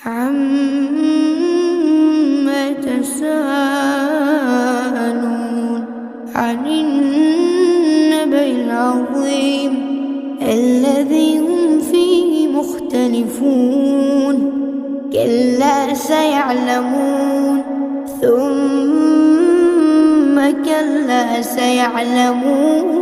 عما يتساءلون عن النبأ العظيم الذي هم فيه مختلفون. كلا سيعلمون ثم كلا سيعلمون.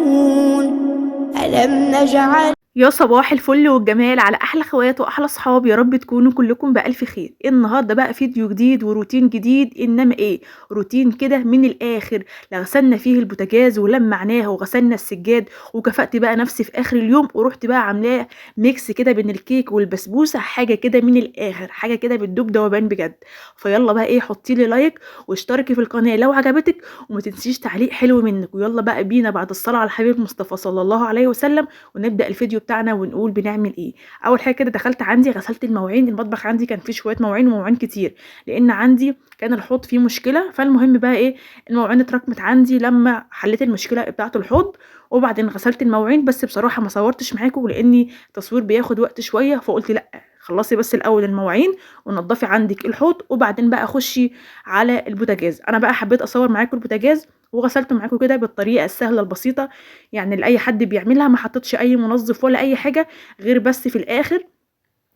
ألم نجعل يا صباح الفل والجمال على احلى اخوات واحلى اصحاب، يا رب تكونوا كلكم بالف خير. النهارده بقى فيديو جديد وروتين جديد، انما ايه روتين كده من الاخر. لا غسلنا فيه البوتاجاز ولمعناه وغسلنا السجاد، وكفأت بقى نفسي في اخر اليوم ورحت بقى عاملاه mix كده بين الكيك والبسبوسه، حاجة كده من الاخر، حاجة كده بتدوب دوبان بجد. فيلا بقى ايه، حطي لي like واشتركي في القناة لو عجبتك، وما تنسيش تعليق حلو منك. ويلا بقى بينا بعد الصلاة على الحبيب مصطفى صلى الله عليه وسلم ونبدا الفيديو بتاعنا ونقول بنعمل ايه. اول حاجة كده دخلت عندي غسلت المواعين. المطبخ عندي كان فيه شوية مواعين ومواعين كتير، لان عندي كان الحوض فيه مشكلة. فالمهم بقى ايه، المواعين اتراكمت عندي لما حليت المشكلة بتاعه الحوض، وبعدين غسلت المواعين. بس بصراحة ما صورتش معاكم لاني التصوير بياخد وقت شوية، فقلت لا خلصي بس الاول المواعين ونضفي عندك الحوض، وبعدين بقى خشي على البوتاجاز. انا بقى حبيت اصور معاكم البوتاجاز وغسلته معاكم كده بالطريقة السهلة البسيطة، يعني لاي حد بيعملها، ما حطيتش اي منظف ولا اي حاجة، غير بس في الاخر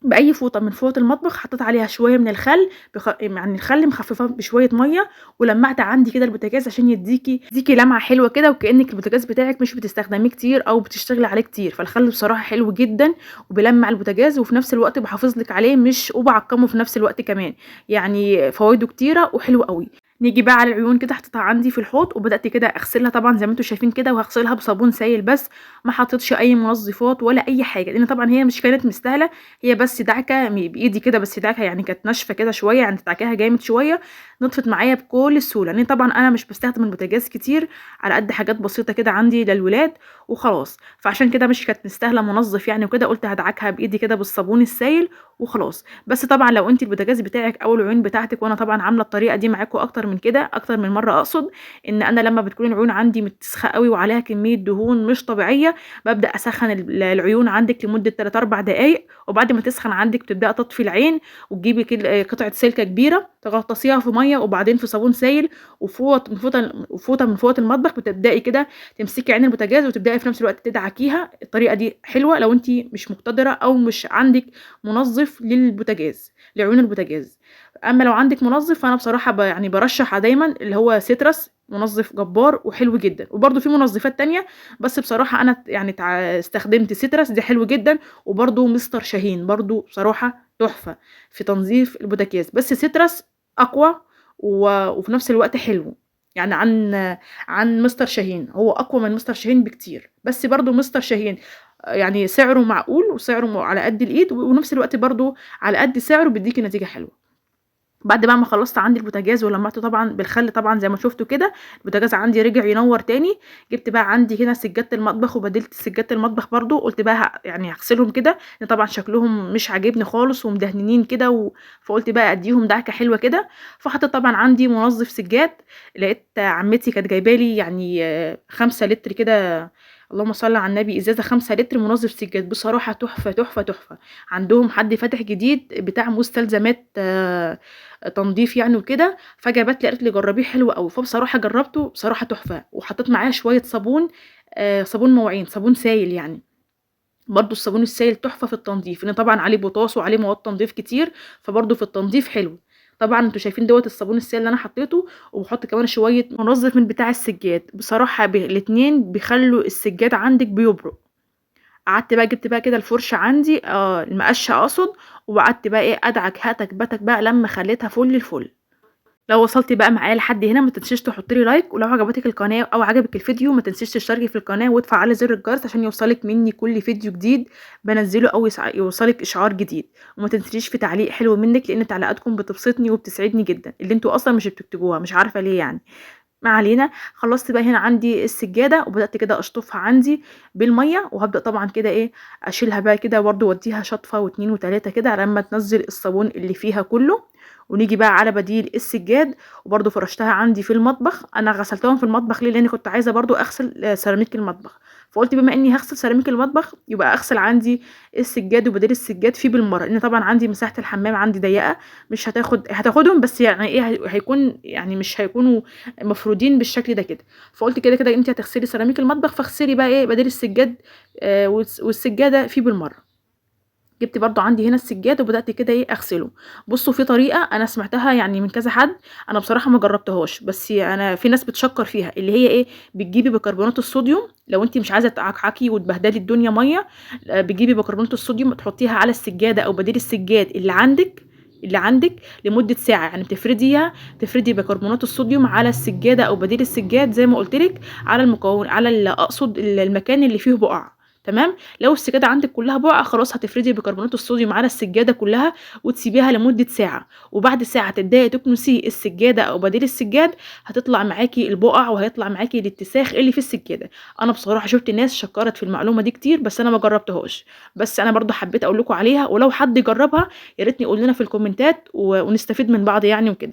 باي فوطه من فوط المطبخ حطيت عليها شوية من الخل، يعني الخل مخففاه بشوية مية، ولمعت عندي كده البوتاجاز عشان يديكي لمعة حلوة كده، وكانك البوتاجاز بتاعك مش بتستخدميه كتير او بتشتغلي عليه كتير. فالخل بصراحة حلو جدا وبيلمع البوتاجاز، وفي نفس الوقت بحافظ لك عليه مش وبعقمه في نفس الوقت كمان، يعني فوائده كتيرة وحلو قوي. نيجي بقى على العيون كده، حطيتها عندي في الحوض وبدات كده اغسلها طبعا زي ما انتم شايفين كده، وهغسلها بصابون سايل بس، ما حطيتش اي منظفات ولا اي حاجة، لان طبعا هي مش كانت مستاهلة، هي بس دعكه بايدي كده، بس دعكه يعني كانت ناشفة كده شوية، يعني دعكاها جامد شوية، نطفت معايا بكل سهولة. لان طبعا انا مش بستخدم البوتاجاز كتير، على قد حاجات بسيطة كده عندي للولاد وخلاص، فعشان كده مش كانت مستاهلة منظف يعني وكده، قلت هدعكها بايدي كده بالصابون السايل وخلاص. بس طبعا لو انت البوتاجاز بتاعك او العيون بتاعتك، وانا طبعا عامله الطريقة دي معاكم اكتر من كده اكتر من مرة، اقصد ان انا لما بتكون العيون عندي متسخه قوي وعليها كمية دهون مش طبيعية، ببدا اسخن العيون عندك لمدة 3 4 دقائق، وبعد ما تسخن عندك بتبداي تطفي العين، وتجيبي قطعه سلكه كبيرة تغطسيها في مية وبعدين في صابون سايل وفوط من فوطه من فوط المطبخ، بتبداي كده تمسكي عين البوتاجاز وتبداي في نفس الوقت تدعكيها. الطريقة دي حلوة لو انت مش مقتدره او مش عندك منظف للبوتاجاز، لعيون البوتاجاز. اما لو عندك منظف فانا بصراحة يعني برشح دايما اللي هو سيترس، منظف جبار وحلو جدا، وبرده في منظفات تانية، بس بصراحة انا يعني استخدمت سيترس دي حلو جدا، وبرده مستر شاهين برده بصراحة تحفة في تنظيف البوتاجاز، بس سيترس اقوى وفي نفس الوقت حلو يعني عن مستر شاهين، هو اقوى من مستر شاهين بكتير، بس برده مستر شاهين يعني سعره معقول وسعره على قد الايد، ونفس الوقت برده على قد سعره بيديكي نتيجة حلوة. بعد بقى ما خلصت عندي البوتاجاز ولمعته طبعا بالخل طبعا زي ما شفتوا كده، البوتاجاز عندي رجع ينور تاني. جبت بقى عندي هنا سجادة المطبخ وبدلت سجادة المطبخ برضو، قلت بقى يعني هغسلهم كده، لان طبعا شكلهم مش عاجبني خالص ومدهنين كده فقلت بقى اديهم دعكه حلوة كده. فحطيت طبعا عندي منظف سجاد، لقيت عمتي كانت جايبه لي يعني 5 لتر كده، اللهم صل على النبي، ازازة 5 لتر منظف سجاد، بصراحة تحفة تحفة تحفة. عندهم حد فاتح جديد بتاع مستلزمات تنظيف يعني وكده، فجابت لي قالت لي جربيه حلو قوي، فبصراحة جربته بصراحة تحفة. وحطيت معاه شوية صابون، صابون مواعين، صابون سايل يعني، برضو الصابون السايل تحفة في التنظيف، لان طبعا عليه بوتاص وعليه مواد تنظيف كتير، فبرضو في التنظيف حلو. طبعا انتوا شايفين دوت الصابون السائل اللي انا حطيته، وبحط كمان شوية منظف من بتاع السجاد، بصراحة الاتنين بيخلوا السجاد عندك بيبرق. قعدت بقى جبت بقى كده الفرشة عندي، المقشه اقصد، وقعدت بقى ايه ادعك هاتك باتك بقى لما خليتها فل الفل. لو وصلتي بقى معايا لحد هنا ما تنسيش تحطي لي like، ولو عجبتك القناة او عجبك الفيديو ما تنسيش تشتركي في القناة وتفعلي زر الجرس عشان يوصلك مني كل فيديو جديد بنزله او يوصلك اشعار جديد. وما تنسيش في تعليق حلو منك، لان تعليقاتكم بتبسطني وبتسعدني جدا، اللي انتوا اصلا مش بتكتبوها مش عارفه ليه يعني. ما علينا، خلصت بقى هنا عندي السجادة وبدات كده اشطفها عندي بالمية، وهبدا طبعا كده ايه اشيلها بقى كده برده واديها شطفه واتنين وتلاتة كده لما تنزل الصابون اللي فيها كله. ونيجي بقى على بديل السجاد، وبرده فرشتها عندي في المطبخ. انا غسلتهم في المطبخ ليه؟ لان كنت عايزه برده اغسل سيراميك المطبخ، فقلت بما اني هغسل سيراميك المطبخ يبقى اغسل عندي السجاد وبديل السجاد فيه بالمرة، لان طبعا عندي مساحة الحمام عندي ضيقه، مش هتاخدهم، بس يعني ايه هيكون يعني مش هيكونوا مفرودين بالشكل ده كده. فقلت كده كده انت هتغسلي سيراميك المطبخ، فاغسلي بقى ايه بديل السجاد والسجاده فيه بالمرة. جبت برضو عندي هنا السجاد وبدات كده ايه اغسله. بصوا في طريقه انا سمعتها يعني من كذا حد، انا بصراحة ما جربتهاش، بس انا في ناس بتشكر فيها، اللي هي ايه، بتجيبي بيكربونات الصوديوم. لو انت مش عايزه تعكعكي وتبهدلي الدنيا مية، بتجيبي بيكربونات الصوديوم تحطيها على السجادة او بديل السجاد اللي عندك لمدة ساعة. يعني تفردي بيكربونات الصوديوم على السجادة او بديل السجاد زي ما قلت لك، على المكون، على اقصد المكان اللي فيه بقع. تمام. لو السجادة عندك كلها بقع خلاص هتفردي بيكربونات الصوديوم على السجادة كلها وتسيبيها لمدة ساعة، وبعد ساعة تبداي تكنسي السجادة او بديل السجاد، هتطلع معاكي البقع وهيطلع معاكي الاتساخ اللي في السجادة. انا بصراحة شفت ناس شكرت في المعلومة دي كتير، بس انا ما جربتهاش، بس انا برضو حبيت اقول لكم عليها، ولو حد جربها يا ريتني يقول لنا في الكومنتات ونستفيد من بعض يعني وكده.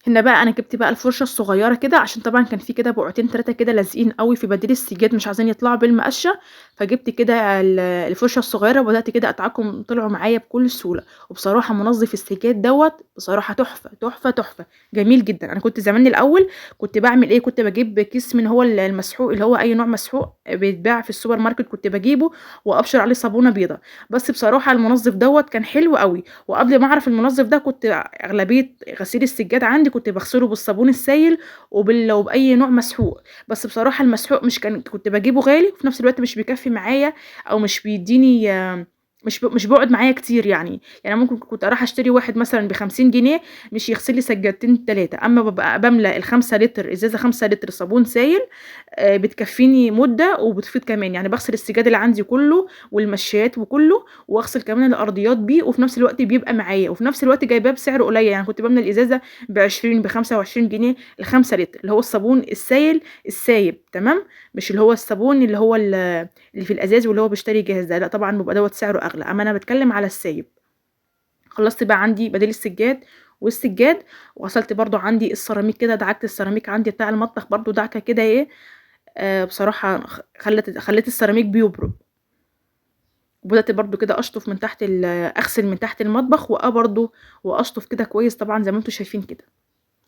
هنا بقى انا جبت بقى الفرشة الصغيرة كده، عشان طبعا كان في كده بقعتين 3 كده لازقين قوي في بديل السجاد مش عايزين يطلعوا بالمقشه، فجبت كده الفرشة الصغيرة وبدات كده ادعكم، طلعوا معايا بكل سهولة. وبصراحة منظف السجاد دوت بصراحة تحفة تحفة تحفة، جميل جدا. انا كنت زمان الاول كنت بعمل ايه، كنت بجيب كيس من هو المسحوق، اللي هو اي نوع مسحوق بيتباع في السوبر ماركت، كنت بجيبه وابشر عليه صابونه بيضة. بس بصراحة المنظف دوت كان حلو قوي، وقبل ما اعرف المنظف ده كنت اغلبية غسيل السجاد عندي كنت بغسله بالصابون السايل وباي نوع مسحوق. بس بصراحة المسحوق مش كان كنت بجيبه غالي، وفي نفس الوقت مش بيكفي معايا، او مش بيديني، مش بيقعد معايا كتير يعني. يعني ممكن كنت اروح اشتري واحد مثلا ب50 جنيه مش يغسل لي سجادتين 3، اما ببقى بملى ال5 لتر ازازة 5 لتر صابون سايل، بتكفيني مده وبتفيض كمان. يعني بغسل السجاد اللي عندي كله والمشيات وكله، واغسل كمان الارضيات بيه، وفي نفس الوقت بيبقى معايا، وفي نفس الوقت جايباه بسعر قليل. يعني كنت بملى الازازه ب20 ب25 جنيه ال5 لتر اللي هو الصابون السايل السايب، تمام، مش اللي هو الصابون اللي هو اللي في الازاز واللي هو بيشتري جاهز ده، لا طبعا بيبقى دوت سعره اغلى، اما انا بتكلم على السايب. خلصت بقى عندي بديل السجاد والسجاد، وغسلت برضو عندي السيراميك كده، دعكت السيراميك عندي بتاع المطبخ برضو دعكه كده ايه، بصراحة خلت السيراميك بيبرق. وبدات برضو كده اشطف من تحت اغسل من تحت المطبخ وابرضو واشطف كده كويس طبعا زي ما انتم شايفين كده.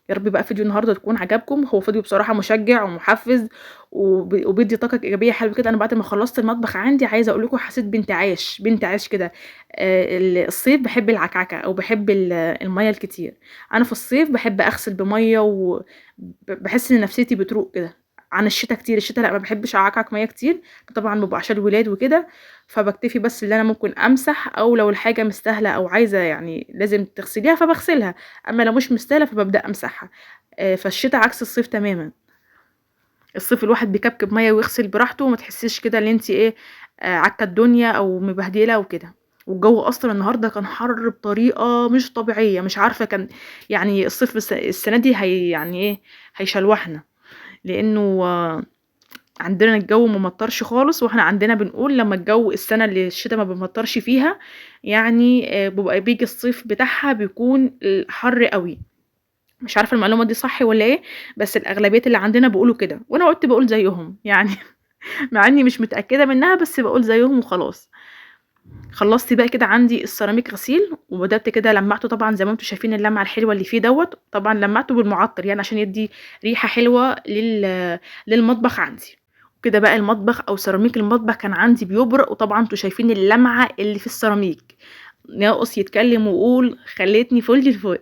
يا رب بقى فيديو النهارده تكون عجبكم، هو فيديو بصراحة مشجع ومحفز وبيدي طاقة ايجابية حلوة كده. انا بعد ما خلصت المطبخ عندي عايزه اقول لكم حسيت بانتعاش، بانتعاش كده. الصيف بحب العكعكه او بحب المية الكتير، انا في الصيف بحب اغسل بميه وبحس ان نفسيتي بتروق كده عن الشتاء كتير. الشتاء لا ما بحبش اعكعك مية كتير طبعا، ببقى عشان الولاد وكده، فبكتفي بس اللي انا ممكن امسح، او لو الحاجة مستاهلة او عايزه يعني لازم تغسليها فبغسلها، اما لو مش مستاهلة فببدا امسحها. فالشتاء عكس الصيف تماما. الصيف الواحد بيكبكب مية ويغسل براحته، وما تحسيش كده ان انت ايه، عكه الدنيا او مبهدله وكده. والجو اصلا النهارده كان حر بطريقة مش طبيعية، مش عارفه كان يعني الصيف السنة دي هي يعني ايه هيشلوحنا، لانه عندنا الجو ما مطرش خالص. واحنا عندنا بنقول لما الجو السنة اللي الشتاء ما بيمطرش فيها يعني بيبقى بيجي الصيف بتاعها بيكون حر قوي. مش عارفه المعلومة دي صح ولا ايه، بس الاغلبية اللي عندنا بيقولوا كده، وانا قلت بقول زيهم يعني مع اني مش متاكدة منها، بس بقول زيهم وخلاص. خلصت بقى كده عندي السيراميك غسيل، وبدات كده لمعته طبعا زي ما انتم شايفين اللمعة الحلوة اللي فيه دوت، طبعا لمعته بالمعطر يعني عشان يدي ريحه حلوة للمطبخ عندي كده. بقى المطبخ او سيراميك المطبخ كان عندي بيبرق، وطبعا انتم شايفين اللمعة اللي في السيراميك، ناقص يتكلم ويقول خليتني فل الفل.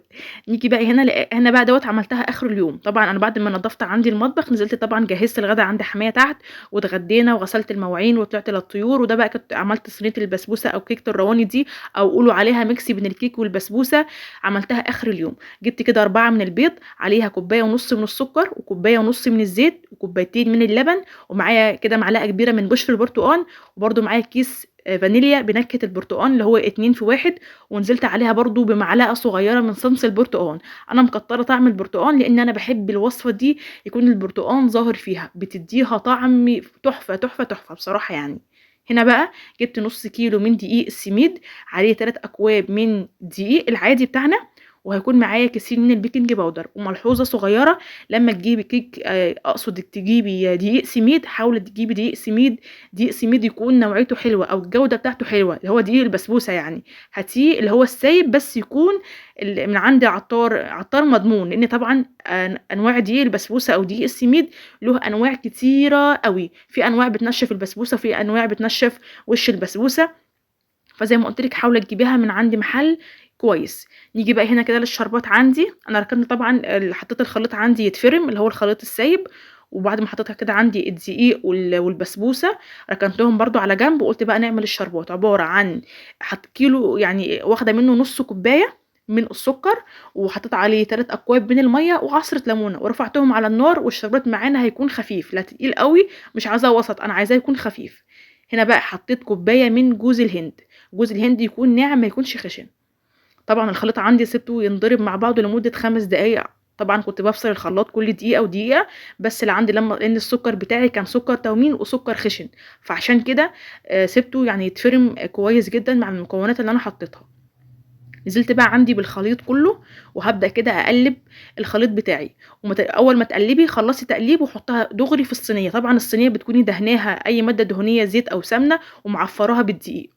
نيجي بقى هنا هنا بقى دوت عملتها اخر اليوم. طبعا انا بعد ما نظفت عندي المطبخ نزلت طبعا جهزت الغدا عند حماية تحت، واتغدينا وغسلت المواعين وطلعت للطيور. وده بقى كنت عملت صينية البسبوسه او كيكة الرواني دي، او قولوا عليها mix بين الكيك والبسبوسه، عملتها اخر اليوم. جبت كده 4 من البيض، عليها كوباية ونص من السكر، وكوبايه ونص من الزيت، وكوبايتين من اللبن، ومعايا كده معلقه كبيرة من بشر البرتقال، وبرده معايا كيس فانيليا بنكهه البرتقال اللي هو 2 في 1، ونزلت عليها برضو بمعلقه صغيرة من صنص البرتقال. انا مكتره طعم البرتقال لان انا بحب الوصفة دي يكون البرتقال ظاهر فيها، بتديها طعم تحفة تحفة تحفة بصراحة يعني. هنا بقى جبت نص كيلو من دقيق السميد، عليه 3 اكواب من دقيق العادي بتاعنا، وهيكون معايا كيسين من ال baking powder. وملحوظه صغيرة، لما تجيبي كيك اقصد تجيبي دقيق سميد، حاولي تجيبي دقيق سميد، دقيق سميد يكون نوعيته حلوة او الجودة بتاعته حلوة، اللي هو دقيق البسبوسه يعني، هاتيه اللي هو السايب بس يكون من عند عطار مضمون، لان طبعا انواع دقيق البسبوسه او دقيق السميد له انواع كتيرة قوي، في انواع بتنشف البسبوسه، في انواع بتنشف وش البسبوسه. فزي ما قلت لك حاولي تجيبيها من عند محل كويس. نيجي بقى هنا كده للشربات. عندي انا ركنت طبعا، حطيت الخليط عندي يتفرم اللي هو الخليط السايب، وبعد ما حطيتها كده عندي الدقيق والبسبوسه ركنتهم برضو على جنب، وقلت بقى نعمل الشربات. عبارة عن حط كيلو يعني واخده منه نص كوباية من السكر، وحطيت عليه 3 اكواب من المية وعصره ليمونه، ورفعتهم على النار. والشربات معانا هيكون خفيف، لا تقيل قوي، مش عايزاه وسط، انا عايزاه يكون خفيف. هنا بقى حطيت كوباية من جوز الهند، جوز الهند يكون ناعم ما يكونش خشن. طبعا الخليط عندي سبته ينضرب مع بعضه لمدة 5 دقايق، طبعا كنت بفصل الخلاط كل دقيقة ودقيقة، بس اللي عندي لما لان السكر بتاعي كان سكر تومين وسكر خشن، فعشان كده سبته يعني يتفرم كويس جدا مع المكونات اللي انا حطيتها. نزلت بقى عندي بالخليط كله، وهبدأ كده اقلب الخليط بتاعي. اول ما تقلبي خلصي تقليب وحطها دغري في الصينية. طبعا الصينية بتكوني دهناها اي مادة دهنية، زيت او سمنه، ومعفراها بالدقيق.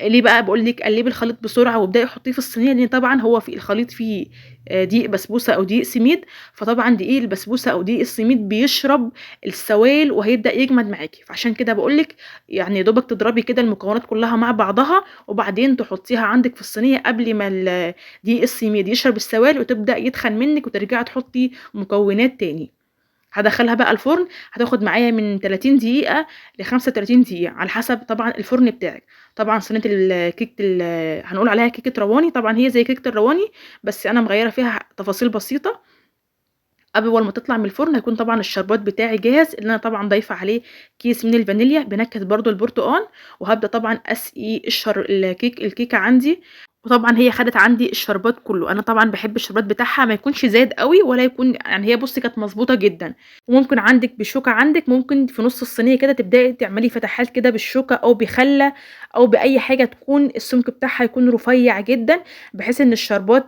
ليه بقى بقول لك قلبي الخليط بسرعة وابداي حطيه في الصينية؟ لان طبعا هو في الخليط فيه دقيق بسبوسه او دقيق سميد، فطبعا دقيق البسبوسه او دقيق السميد بيشرب السوائل وهيبدا يجمد معاكي. فعشان كده بقول لك يعني يا دوبك تضربي كده المكونات كلها مع بعضها، وبعدين تحطيها عندك في الصينية قبل ما دقيق السميد يشرب السوائل وتبدا يتخن منك، وترجعي تحطي مكونات تاني. هدخلها بقى الفرن، هتاخد معايا من 30 دقيقة ل 35 دقيقة على حسب طبعا الفرن بتاعك. طبعا صينية الكيك هنقول عليها كيكة رواني، طبعا هي زي كيكة الرواني بس انا مغيرة فيها تفاصيل بسيطة. اول ما تطلع من الفرن هيكون طبعا الشربات بتاعي جاهز، اللي انا طبعا ضايفه عليه كيس من الفانيليا بنكهه برضو البرتقال. وهبدا طبعا اسقي الكيكه عندي. وطبعا هي خدت عندي الشربات كله، انا طبعا بحب الشربات بتاعها ما يكونش زايد قوي ولا يكون يعني، هي بصي كانت مظبوطة جدا. وممكن عندك بالشوكة، عندك ممكن في نص الصينية كده تبداي تعملي فتحات كده بالشوكة او بخله او باي حاجة تكون السمك بتاعها يكون رفيع جدا، بحيث ان الشربات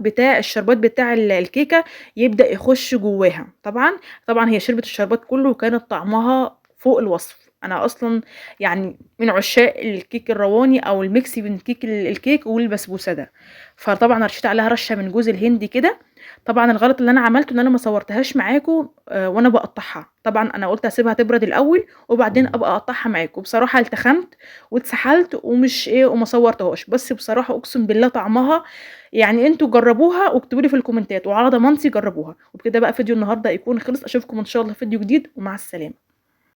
بتاع الكيكه يبدا يخش جواها. طبعا هي شربت الشربات كله وكانت طعمها فوق الوصف. انا اصلا يعني من عشاق الكيك الرواني او ال mix بين الكيك والبسبوسه ده. فطبعا رشيت عليها رشه من جوز الهند كده. طبعا الغلط اللي انا عملته ان انا ما صورتهاش معاكم وانا بقطعها، طبعا انا قلت اسيبها تبرد الاول وبعدين ابقى اقطعها معاكم. بصراحة التخمت واتسحلت ومش ايه وما صورتهاش، بس بصراحة اقسم بالله طعمها يعني انتوا جربوها واكتبوا لي في الكومنتات، وعلى ضمانتي جربوها. وبكده بقى فيديو النهارده يكون خلص، اشوفكم ان شاء الله في فيديو جديد، ومع السلامة.